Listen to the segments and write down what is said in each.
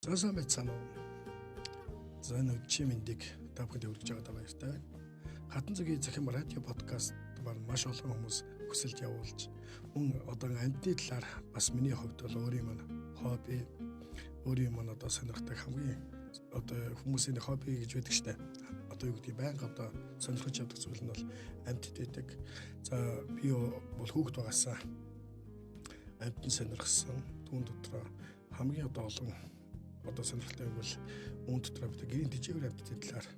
За сайн байцгаана уу. За энэ өдрийн мэндийг та бүхэнд хүргэж байгаадаа баяртай. Хатан зүгийн захим радио подкаст маань маш олон хүмүүс хүсэлт явуулж мөн одоо амьтны талаар бас миний хувьд бол өөрийн маань хобби, өөрийн маань одоо сонирхдаг хамгийн одоо хүмүүсийн хобби гэж байдаг штэ. Одоо юу гэдгийг байнга одоо сонирхож явдаг зүйл нь бол амьтад байдаг. За би бол хүүхэд байгаасаа амьтан сонирхсан. Түүн дотроо хамгийн одоо олон одоо сонирхолтой юм бол үүн дотроо бид гэрийн тэжээвэр амьтдын талаар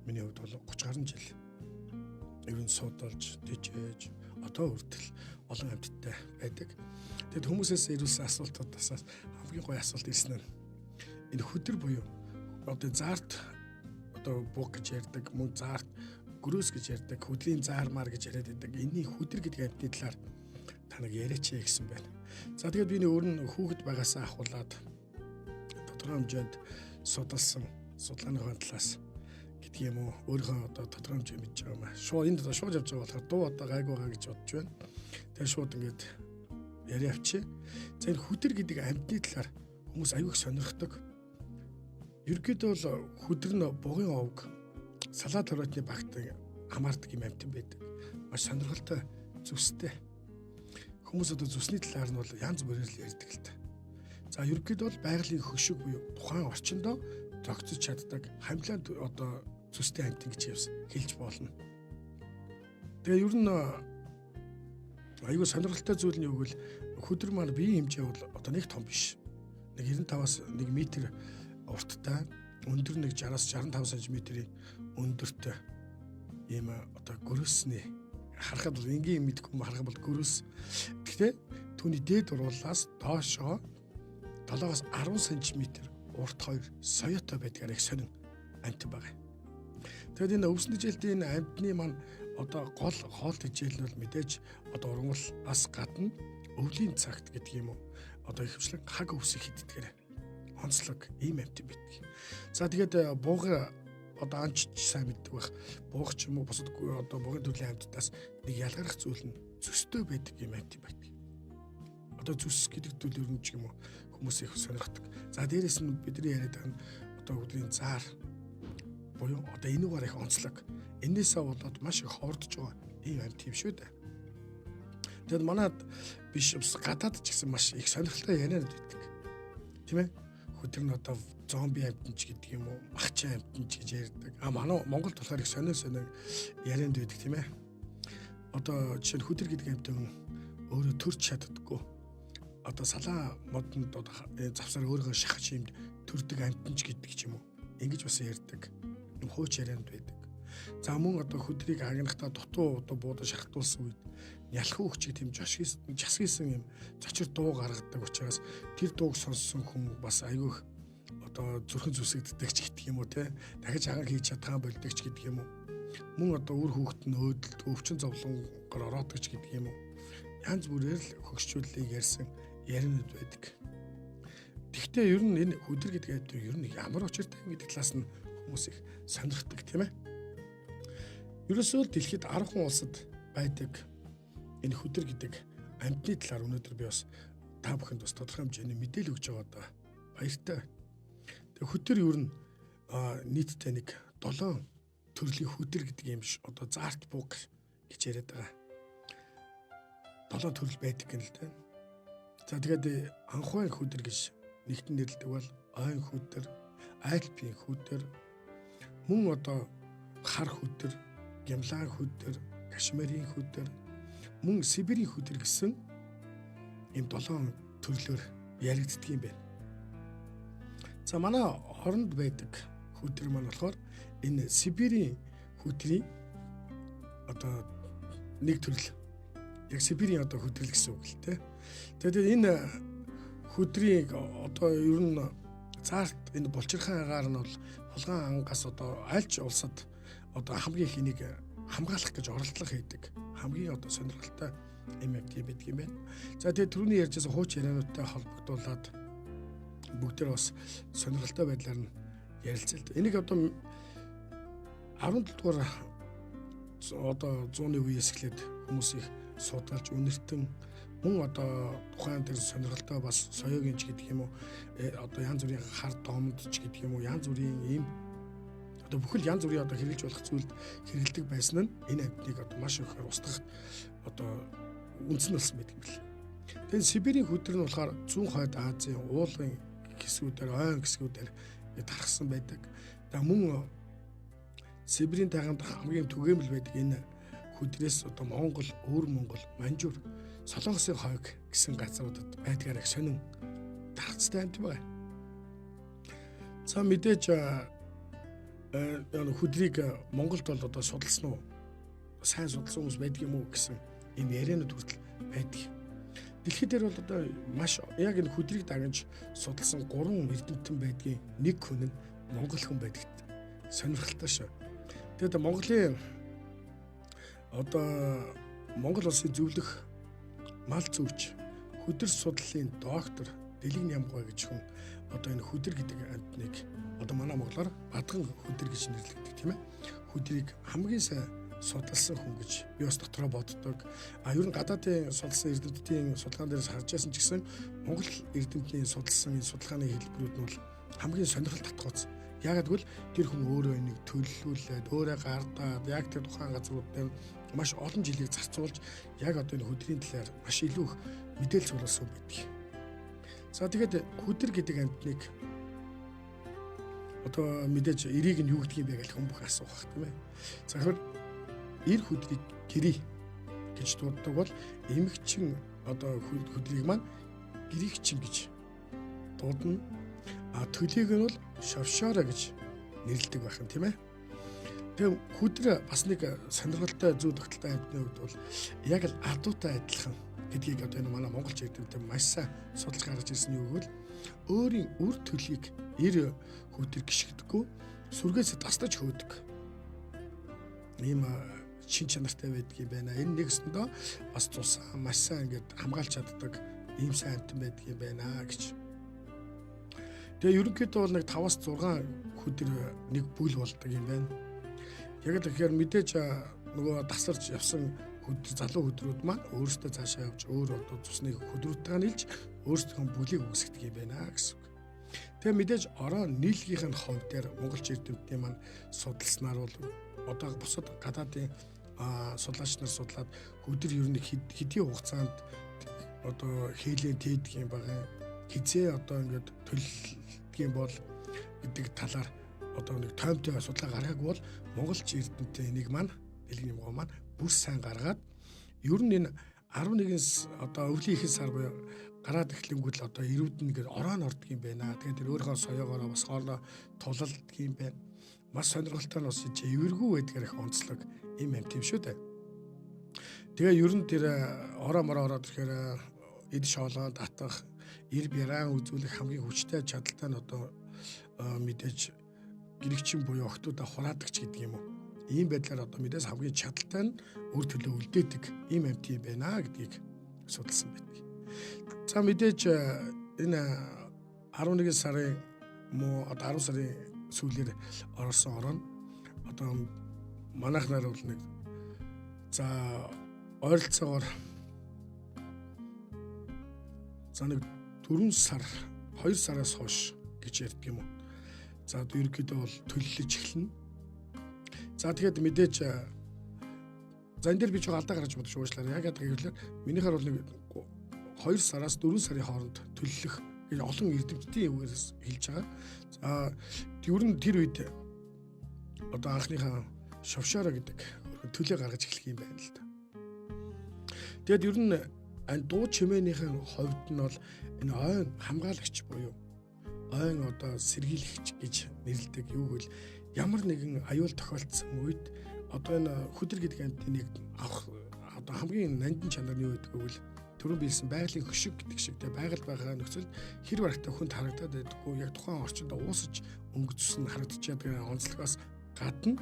миний хувьд бол 30 гаруй жил ер нь судалж, тэжээж одоо хүртэл олон амьтадтай байдаг. Тэгэд хүмүүсээс ирүүлсэн асуултуудаас хамгийн гоё асуулт ирсэн нь энэ хөдөр буюу одоо заарт одоо буг гэж ярьдаг, мөн заарт гөрөөс гэж ярьдаг, хөдлийн заармаар гэж яриад байдаг. Энийн хөдөр гэдэг амьтны талаар та нэг яриач гэсэн байна. За тэгээд би өөр нь хүүхэд байгаасаа ахуулаад тодорхой хэмжээнд судалсан судалгааныхаа талаас гэдэг юм уу, өөрийнхөө одоо тодорхой хэмжээ мэдж байгаа юм аа. Шууд энд одоо шууд явж байгаа болохоор дуу одоо гайгүй байгаа гэж бодож байна. Тэгээд шууд ингээд яриа авчи. За энэ хөдөр гэдэг амьтны талаар хүмүүс аюу их сонирхдаг. Ерөнхийдөө бол хөдөр нь бугын овг, салаа тороотны багт хамаардаг юм амьтан байдаг. Маш сонирхолтой зүстэй. Хүмүүс одоо зүсний талаар нь бол янз бүрээр л ярьдаг л та. За ерөнхийдөө бол байгалийн хөшиг буюу тухайн орчиндөө зохицож чаддаг хамлаа одоо зүстэй амьтан гэж хэлж болно. Тэгээ ер нь аюу сонирхолтой зүйл нь юу гэвэл хөдөр маань биеийн хэмжээ бол одоо нэг том биш. Нэг 95-аас 1 метр урттай, өндөр нэг 60-аас 65 см-ийн өндөртэй ийм одоо гөрөөсний харахад бол энгийн мэдгүй юм, харахад бол гөрөөс. Гэхдээ түүний дээд уруулаас доошоо 7-оос 10 см урт хоёр соёотой байдгаар их сонин амьтан байгаа. Тэгэхээр энэ өвсөн тэжээлтийн энэ амьтны маань одоо гол хоол тэжээл нь бол мэдээж одоо ургамлаас гадна өвлийн цагт гэдэг юм уу, одоо ихэвчлэн хаг өвсийг хиддгээр онцлог ийм амьтан байдаг. За тэгээд бууга одоо анч сайн мэддэг байх. Бууг ч юм уу бусад одоо бугын төрлийн амьтдаас нэг ялгарх зүйл нь зүстэй байдаг юм амьтан байдаг. Одоо зүс гэдэг зүйл ер нь ч юм уу хүмүүс их сонирхдаг. За дээрэс нь бидний яриад байгаа нь одоо өдрийн заар буюу одоо энүүгээр их онцлог. Энээсээ болоод маш их ховордож байгаа ийм амьт юм шүү дээ. Тэгэд манад биш бас гадаад ч гэсэн маш их сонирхолтой яриануд байдаг. Тийм ээ? Хөдөр нь одоо зомби амьтан ч гэдэг юм уу, махчин амьтан ч гэж ярьдаг. А манай Монголд болохоор их сонин сонин ярианд байдаг, тийм ээ. Одоо жишээ нь хөдөр гэдэг амьтан өөрөө төрч чаддаггүй. Одоо салаа модонд одоо завсаар өөрийгөө шахаж юмд төрдөг амьтан ч гэдэг ч юм уу. Ингэж бас ярьдаг. Юм хууч ярианд байдаг. За мөн одоо хөдрийг агнахдаа дутуу одоо буудаж шахтуулсан үед ялах өгч тийм жасгийсэн юм зочир дуу гаргадаг учраас тэр дууг сонссон хүн бас айгүйх одоо зүрхэн зүсэгддэг ч гэдэг юм уу те, дахиж агаар хийж чадхаа болдог ч гэдэг юм уу. Мөн одоо үр хүүхэд нь өөдөлд өвчин зовлонгоор ороодог ч гэдэг юм уу. Янз бүрээр л хөгшчүүллийг ярьсан яриануд байдаг. Гэхдээ ер нь энэ хөдөр гэдэг амьтан ер нь ямар учиртай юм гэдэг талаас нь хүмүүс их сонирхдаг, тийм ээ. Ерөөсөө л дэлхийд 10 хүн улсад байдаг энэ хөдөр гэдэг амьтны талаар өнөөдөр би бас та бүхэнд бас тодорхой хэмжээний мэдээлэл өгч байгаа даа баяртай. Тэгээ хөдөр ер нь нийтдээ нэг 7 төрлийн хөдөр гэдэг юм биш, одоо заарт буг гэж яриад байгаа. 7 төрөл байдаг гэнэ л дээ. За тэгээд анхуйн хөдөр гэж нэгтэн нэрлэдэг бол ойн хөдөр, альпийн хөдөр, мөн одоо хар хөдөр, гямлан хөдөр, кашмирийн хөдөр, мөн Сибирийн хөдөр гэсэн ийм 7 төрлөөр яригддаг юм байна. За манай оронд байдаг хөдөр маань болохоор энэ Сибирийн хөдрийн одоо нэг төрөл. Яг Сибирийн одоо хөдрөл гэсэн үг л дээ. Тэгээд энэ хөдрийг одоо ер нь заарт энэ булчирхайн агаар нь бол хулгайн ангаас одоо альч улсад одоо хамгийн их энийг хамгаалах гэж оролдлого хийдэг. Хамгийн одоо сонирхолтой юм байдаг юм байна. За тэгээд түрүүний ярьжсэн хууч яриануудтай холбогдуулаад бүгдээр бас сонирхолтой байдлаар нь ярилцъя л да. Энийг одоо 17 дугаар одоо зууны үеэс эхлээд хүмүүс их судалж үнэртэн Мөн одоо тухайн тэр сонирхолтой бас соёогийн ч гэдэг юм уу, одоо янз бүрийн хар домд ч гэдэг юм уу, янз бүрийн ийм одоо бүхэл янз бүрийн одоо хэрэглэж болох зүйлд хэрэглэдэг байсан нь энэ амьтныг одоо маш ихээр устгах одоо үндсэн нь болсон байдаг юм бэл. Тэгээд Сибирийн хүдэр нь болохоор зүүн хойд Азийн уулын хэсгүүдээр, ойн хэсгүүдээр тархсан байдаг. За мөн Сибирийн тайганд хамгийн түгээмэл байдаг энэ хүдрээс одоо Монгол, Өвөр Монгол, Манжур, Солонгосын хойг гэсэн газруудад байдгаар их сонин тархацтай амьт байгаа. За мэдээж хүдрийг Монголд бол одоо судалсан уу? Сайн судалсан хүмүүс байдаг юм уу гэсэн ийм яриануд хүртэл байдаг. Дэлхийд дээр бол одоо маш яг энэ хүдрийг дагнаж судалсан 3 эрдэмтэн байдгийн нэг хүн нь монгол хүн байдагт сонирхолтой шүү. Тэгээд Монголын одоо Монгол улсын зөвлөх мал зүйч хүдэр судлалын доктор Дэлэг Нямгай гэж хүн одоо энэ хүдэр гэдэг амьтныг одоо манай монголоор бадган хүдэр гэж нэрлэдэг, тийм ээ. Хүдрийг хамгийн сайн судалсан хүн гэж би бас дотроо боддог. А ер нь гадаадын судалсан эрдэмтдийн судалгаан дээрээс харж байсан ч гэсэн Монгол эрдэмтний судалсан энэ судалгааны хэлбэрүүд нь бол хамгийн сонирхол татгууц. Яагаад гэвэл тэр хүн өөрөө энийг төлөвлүүлээд, өөрөө гардаад, яг тэр тухайн газрууд дээр маш олон жилийг зарцуулж яг одоо энэ хүдрийн талаар маш илүү их мэдээлэл цуглуулсан байдаг. За тэгээд хүдэр гэдэг амьтныг одоо мэдээж эрийг нь юу гэдэг юм бэ гэж хүн бүх асуух бах, тийм ээ. За тэгэхээр эр хүдрийг гэрий гэж дууддаг бол эмэгчин одоо хүдрийг маань гэрийгчин гэж дуудана. А төлийг нь бол шовшоорой гэж нэрлэдэг байх юм, тийм ээ. Тэгээ хүдэр бас нэг сонирхолтой зүй тогтолтой амьтны хувьд бол яг л адуутай адилхан гэдгийг одоо энэ манай монголч эрдэмтэн маш сайн судалж гаргаж ирсэн юу гэвэл өөрийн үр төлийг эр хүдэр гიშгдэггүй, сүргээс тастаж хөөдөг. Ийм шин чанартай байдаг юм байна. Энэ нэгсэндээ бас цус маш сайн ингээд хамгаалж чаддаг ийм сайн амьтан байдаг юм байна гэж. Тэгээ ерөнхийдөө бол нэг 5-аас 6 хүдэр нэг бүл болдог юм байна. Яг л тэгэхээр мэдээж нөгөө тасарч явсан хүдэр залуу хүдрүүд маань өөрсдөө цаашаа явж өөр одоо цусны хүдрүүдтэйгээ нийлж өөрсдийнхөө бүлийг үүсгэдэг юм байна гэсэн үг. Тэгээ мэдээж ороо нийлгийнх нь хувь дээр монголч эрдэмтдийн маань судалснаар бол одоо бусад гадаадын судлаач нар судлаад хүдэр ер нь хэдийн хугацаанд одоо хээлээ тээдэг юм байгаа, хизээ одоо ингээд төлөлдөг юм бол гэдэг талаар одоо нэг тоомтой судалгаа гаргаагүй бол монголч эрдэмтдийн энийг маань Дэлэг Нямгай маань бүр сайн гаргаад ер нь энэ 11 одоо өвлийн ихэнх сар буюу гараад эхлэнгүүт л одоо эрүүд нь ингээд ороо нь ордог юм байна. Тэгээд тэр өөрийнхөө соёогоороо бас хоолоо тулалдаг юм байна. Маш сонирхолтой нь бас эвэргүү байдгаар их онцлог юм амьт юм шүү дээ. Тэгээ ер нь тэр ороо мороо ороод ирэхээр эд шоолоо татах, эр бяран үзүүлэх хамгийн хүчтэй чадaltaй нь одоо мэдээж гэрэгчин буюу охтуудаа хураадагч гэдэг юм уу. Ийм байдлаар одоо мэдээс хамгийн чадaltaй нь үр төлөө үлдээдэг ийм амьт юм байна гэдгийг судалсан байдаг. За мэдээж энэ 11 сарын муу одоо 10 сарын сүүлээр орсон ороо нь одоо манайхнаар бол нэг за ойролцоогоор за нэг 4 сар 2 сараас хойш гэж ярьдаг юм уу. За одоо ерөнхийдөө бол төлөлөж эхэлнэ. За тэгэхээр мэдээж за энэ дээр би жоо алдаа гаргаж бодож уучлаарай. Яг гэвэл минийхээр бол нэг 2 сараас 4 сарын хооронд төлөлөх гэж олон эрдэмтдийн үгээс хэлж байгаа. За ер нь тэр үед одоо анхныхаа шовшоороо гэдэг төлөө гаргаж эхлэх юм байна л да. Тэгэд ер нь дуу чимээнийхэн хувьд нь бол энэ ойн хамгаалагч буюу ойн одоо сэргийлэгч гэж нэрлэдэг. Юу гэвэл ямар нэгэн аюул тохиолдсон үед одоо энэ хүдэр гэдэг амьтны нэг авах одоо хамгийн нандин чанар нь юу гэдэг вэ? Түрүүн биелсэн байгалийн хөшиг гэдэг шиг те байгаль байгаа нөхцөлд хэр барагтай хүнд харагдаад байдаггүй, яг тухайн орчинд уусаж өнгөцсөн нь харагдчихад онцлогоос гадна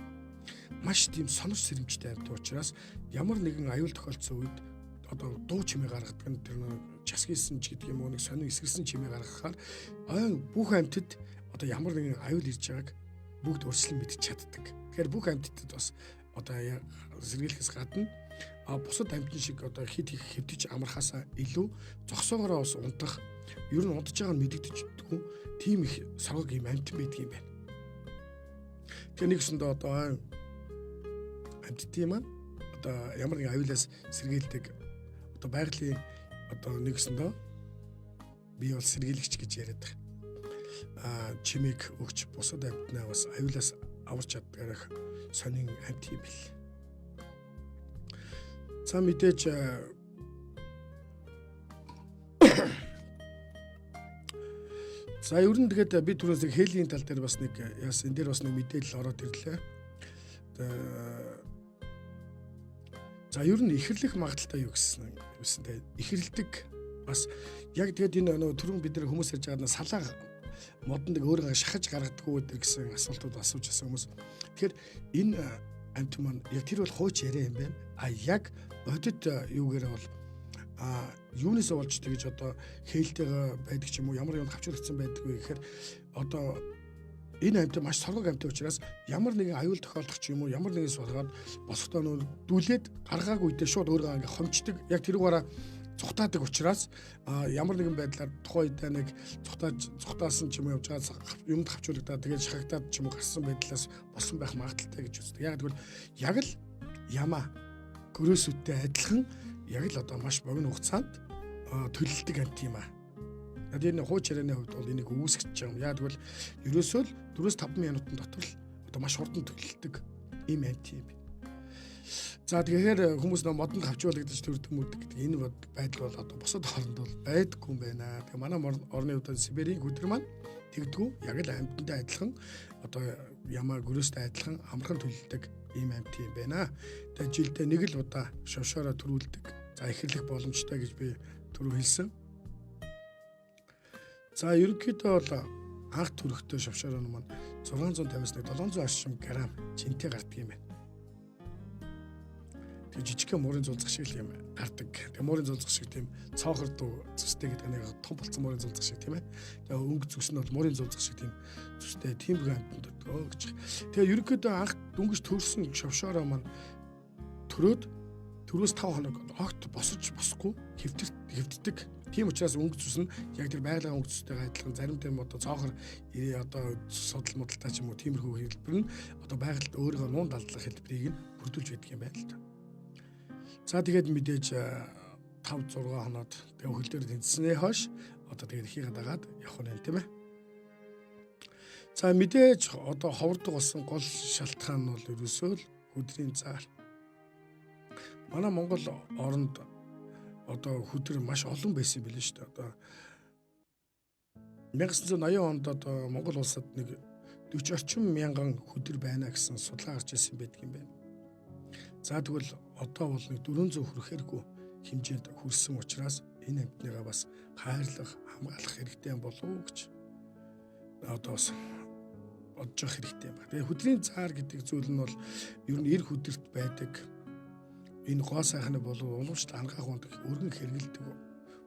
маш тийм сонор сэрэмжтэй амьт учраас ямар нэгэн аюул тохиолдсон үед одоо дуу чимээ гаргадаг нь тэр нэг часгийсэн ч гэдэг юм уу, нэг сонин эсгэрсэн чимээ гаргахаар ойн бүх амьтад одоо ямар нэгэн аюул ирж байгааг бүгд урьдчилан мэдчих чаддаг. Тэгэхээр бүх амьтдад бас одоо сэргийлэхээс гадна бусад амьтан шиг одоо хит их хэвтэж амархаасаа илүү зогсоогоороо бас унтах, ер нь унтж байгаа нь мэдэгдэждэггүй тийм их соргог юм амьтан байдаг юм байна. Тэгэхээр нэгсэндээ одоо амьтдын маань одоо ямар нэгэн аюулаас сэргийлдэг одоо байгалийн одоо нэгсэндээ би бол сэргийлэгч гэж яриад байгаа. Чимээг өгч бусад амьтнаа бас аюулаас аварч чаддгаар сонин амьт юм бэл. За мэдээж за ер нь тэгээд би түрүүс хээлийн тал дээр бас нэг яас энэ дээр бас нэг мэдээлэл ороод ирлээ. За ер нь ихэрлэх магадaltaй юу гэсэн юмсэн те ихэрлдэг бас яг тэгээд энэ нөгөө түрүүн бид нар хүмүүс ярьж байгаа салаа модонд өөрийгөө шахаж гаргадаггүй гэдэг гэсэн асуултууд асууж байсан хүмүүс. Тэгэхээр энэ амьтан маань яг тэр бол хууч яриа юм байна. А яг бодит юугээрээ бол юунаас болж тэгж одоо хээлтэйгээ байдаг ч юм уу ямар юм хавчрагдсан байдаг вэ гэхээр одоо энэ амьтан маш соргог амьтан учраас ямар нэгэн аюул тохиолдох ч юм уу ямар нэгэнс болгоод босохдоо нөө дүүлээд гаргаагүй үедээ шууд өөрийгөө ингээ хомчдөг. Яг тэрүүгээрээ цухтаадаг учраас ямар нэгэн байдлаар тухайн үедээ нэг цухтаасан ч юм уу явж байгаа юмд хавчуулагдаад тэгээд шахагдаад ч юм уу гарсан байдлаас болсон байх магадaltaй гэж үздэг. Яг тэгвэл яг л ямаа гөрөөсүүдтэй адилхан яг л одоо маш богино хугацаанд төлөлдөг амьт юм аа. Тэгээд энэ хууч ярианы хувьд бол энийг үүсгэж байгаа юм. Яг тэгвэл ерөөсөө л 4-5 минутын дотор л одоо маш хурдан төлөлдөг ийм амьт юм. За тэгэхээр хүмүүс нөө модонд хавчуулагдаж төрдөг мүрдэг гэдэг энэ байдал бол одоо бусад оронд бол байдаггүй юм байна. Тэгээ манай орны хувьд Сибирийн хүдэр маань тэгдэггүй яг л амьтантай адилхан одоо ямаа гөрөөстэй адилхан амархан төлөлдөг ийм амьт юм байна. Тэгээ жилдээ нэг л удаа шовшоороо төрүүлдэг. За ихэрлэх боломжтой гэж би түрүү хэлсэн. За ерөнхийдөө бол анх төрөхдөө шовшоороо маань 650-аас 700 орчим грамм жинтэй гардаг юм байна. Тэгээ жижигхэн муурын зулцах шиг л юм гардаг. Тэгээ муурын зулцах шиг тийм цоохор дуу зүстэй гэдэг нэг том болцсон муурын зулцах шиг тийм ээ. Тэгээ өнгө зүс нь бол муурын зулцах шиг тийм зүстэй тийм бүх амьтанд өртгөө гэж. Тэгээ ерөнхийдөө анх дөнгөж төрсөн шовшоороо маань төрөөд 4-5 хоног огт босож босхгүй хэвтдэг. Тийм учраас өнгө зүс нь яг тэр байгалийн өнгө зүстэйгээ адилхан зарим тийм одоо цоохор одоо судал мудалтай ч юм уу тиймэрхүү хэлбэр нь одоо байгальд өөрийгөө нуун далдлах хэлбэрийг нь бүрдүүлж байдаг юм байна л да. За тэгээд мэдээж 5 6 хоноод тэгээ хөл дээр тэнцснээ хойш одоо тэгээд ихийг дагаад явах нь тийм ээ. За мэдээж одоо ховордог болсон гол шалтгаан нь бол ерөөсөө л хүдрийн заар. Манай Монгол оронд одоо хүдэр маш олон байсан билээ шүү дээ. Одоо 1980 онд одоо Монгол улсад нэг 40 орчим мянган хүдэр байна гэсэн судалгаа гарч ирсэн байдаг юм байна. За тэгвэл одоо бол нэг 400 хүрэхээргүй хэмжээнд хүрсэн учраас энэ амьтныгаа бас хайрлах, хамгаалах хэрэгтэй болов уу гэж одоо бас бодож явах хэрэгтэй юм байна. Тэгээ хүдрийн заар гэдэг зүйл нь бол ер нь эр хүдэрт байдаг. Энэ гоо сайхны болов уламжлалт ангаах хүнд өргөн хэрэгэлдэг.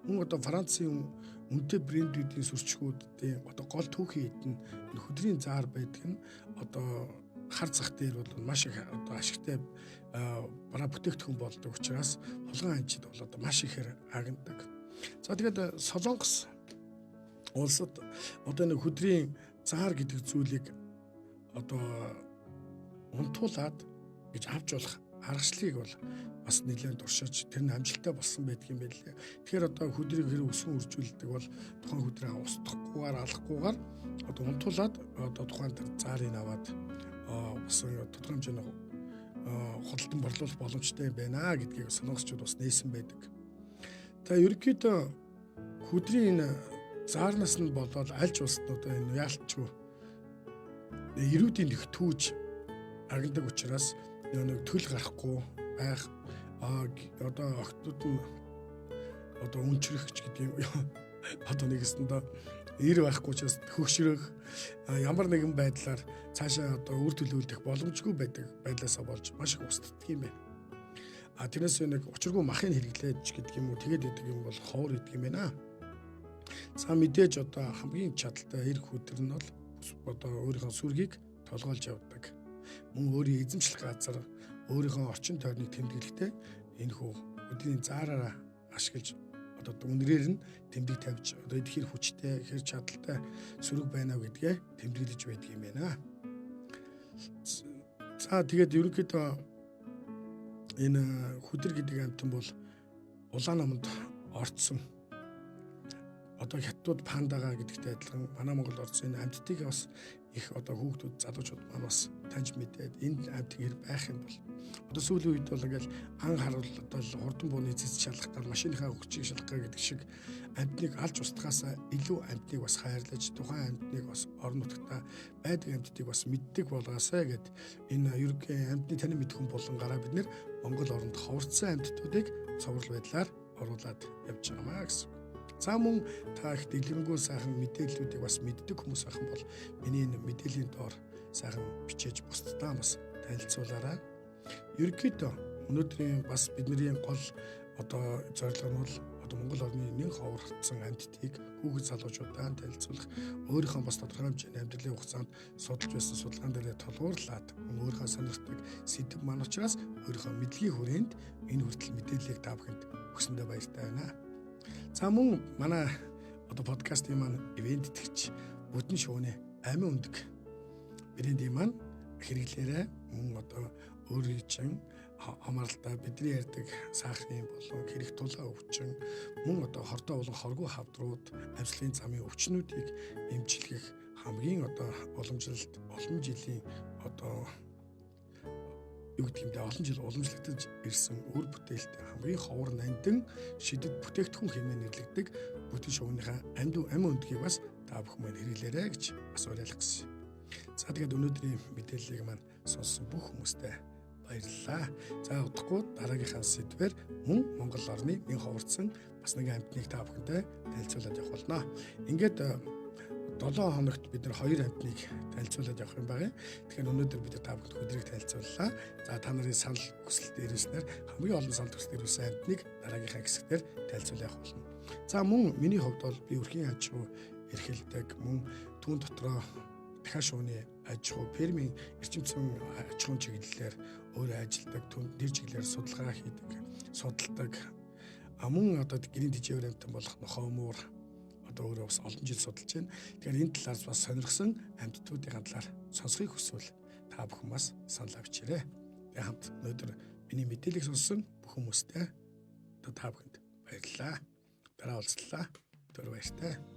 Мөн одоо Францын үнэтэй брэндүүдийн сүрчгүүдийн одоо гол түүхийн эд нь энэ хүдрийн заар байдаг нь одоо хар зах дээр бол маш их одоо ашигтай бараа бүтээгдэхүүн болдог учраас хулгайн анчид бол одоо маш ихээр агнадаг. За тэгээд Солонгос улсад одоо нэг хүдрийн заар гэдэг зүйлийг одоо унтуулад гэж авч болох аргачлалыг бол бас нэлээд туршиж тэр нь амжилттай болсон байдаг юм байлээ. Тэгэхээр одоо хүдрийг хэрэг өсгөн үржүүлдэг бол тухайн хүдрээ устгахгүйгээр алахгүйгээр одоо унтуулад одоо тухайн тэр заарыг аваад бас тодорхой хэмжээний худалдан борлуулах боломжтой юм байна гэдгийг солонгосчууд бас нээсэн байдаг. Тэгээ ерөнхийдөө хүдрийн энэ заарнаас нь болоод альж улсад одоо энэ яалтчгүй эрүүдийн их түүж агнадаг учраас нэг төл гарахгүй байх одоо охтууд нь одоо өнчрөх ч гэдэг юм одоо нэгэсэндээ ир байхгүй учраас хөгшрөх ямар нэгэн байдлаар цаашаа одоо үр төлөөлдөх боломжгүй байдаг байдлаасаа болж маш их устддаг юм байна. А тэрнээс нэг учиргүй махыг хэрэглээж гэдэг юм уу тэгээд байдаг юм бол ховор гэдэг юм байна. За мэдээж одоо хамгийн чадaltaй эр хүдэр нь бол одоо өөрийнхөө сүргийг толгойлж явдаг. Мөн өөрийн эзэмшлэх газар өөрийнхөө орчин тойрныг тэмдэглэхдээ энэ хүү өдрийн заараараа ашиглаж одоо үнрээр нь тэмдэг тавьж одоо эд хэр хүчтэй, хэр чадaltaй сөрөг байна гэдгээ тэмдэглэж байдаг юм байна. За тэгээд ерөнхийдөө энэ хүдэр гэдэг амьтан бол улаан номонд орцсон. Одоо хятадууд пандагаа гэдэгтэй адилхан манай Монгол орцсон энэ амьтдыг бас их одоо хүүхдүүд залуучууд маань бас таньж мэдээд энэ амьтан хэр байх юм бол одоо сүүлийн үед бол ингээл ан харуул одоо хурдан бууны цэц шалгах гал машиныхаа хүчийг шалгах гэдэг шиг амьтныг алж устгахаасаа илүү амьтныг бас хайрлаж тухайн амьтныг бас орон нутгтаа байдаг амьтдыг бас мэддэг болгоосай гэд энэ ерөнхий амьтны танин мэдэх хүн болон гараа бид нэр Монгол оронд ховорцсон амьтдуудыг цоврал байдлаар оруулаад явж байгаамаа гэсэн. За мөн та их дэлгэрэнгүй сайхан мэдээллүүдийг бас мэддэг хүмүүс байх юм бол миний энэ мэдээллийн доор сайхан бичээж бусдаа бас танилцуулаарай. Ерөнхийдөө өнөөдрийн бас бидний гол одоо зорилго нь бол одоо Монгол орны нэг ховорцсон амьтдыг хүүхэд залуучуудаа танилцуулах, өөрийнхөө бас тодорхой хэмжээний амьдралын хугацаанд судалж байсан судалгаан дээрээ тулгуурлаад өөрийнхөө сонирхдаг сэдэв маань учраас өөрийнхөө мэдлэгийн хүрээнд энэ хүртэл мэдээллийг та бүхэнд өгсөндөө баяртай байна. За мөн манай одоо подкастын маань ивент итгэгч Бүдэн шувууны амин өндөг брендийн маань хэрэглээрээ мөн одоо өөрийн чинь хамааралтай бидний ярьдаг сахарын болон хэрэг тулаа өвчин мөн одоо хордоо болон хоргүй хавдрууд амьсгалын замын өвчнүүдийг эмчилгэх хамгийн одоо уламжлалт олон жилийн одоо юу гэдэг юм бэ олон жил уламжлагдаж ирсэн үр бүтээлтэй хамгийн ховор нандин шидэд бүтээгдэхүүн хэмээн нэрлэгдэг бүтэн шувууныхаа амьд амин өндгийг бас та бүхэн маань хэрэглээрэй гэж бас уриалах гэсэн. За тэгээд өнөөдрийн мэдээллийг маань сонссон бүх хүмүүстээ баярлалаа. За удахгүй дараагийнхаа сэдвээр мөн Монгол орны нэг ховорцсон бас нэг амьтныг та бүхэнтэй танилцуулаад явах болно. Ингээд 7 хоногт бид нар 2 амьтныг танилцуулаад явах юм байна. Тэгэхээр өнөөдөр бид та бүхэнд хүдрийг танилцууллаа. За та нарын санал хүсэлт ирүүлснээр хамгийн олон санал хүсэлт ирүүлсэн амьтныг дараагийнхаа хэсгээр танилцуулаад явах болно. За мөн миний хувьд бол би өрхийн аж ахуй эрхэлдэг, мөн түүн дотроо дахиад шууны аж ахуй, фермийн эрчим зүйн аж ахуйн чиглэлээр өөрөө ажилладаг, тэр чиглэлээр судалгаа хийдэг, судалдаг. А мөн одоо гэрийн тэжээвэр амьтан болох нохоо муур одоо өөрөө бас олон жил судалж байна. Тэгэхээр энэ талаар бас сонирхсан амьтдуудын талаар сонсохыг хүсвэл та бүхэн бас санал авчирээ. Тэгээ хамт өнөөдөр миний мэдээллийг сонссон бүх хүмүүстээ одоо та бүхэнд баярлалаа. Дараа уулзлаа. Түр баяртай.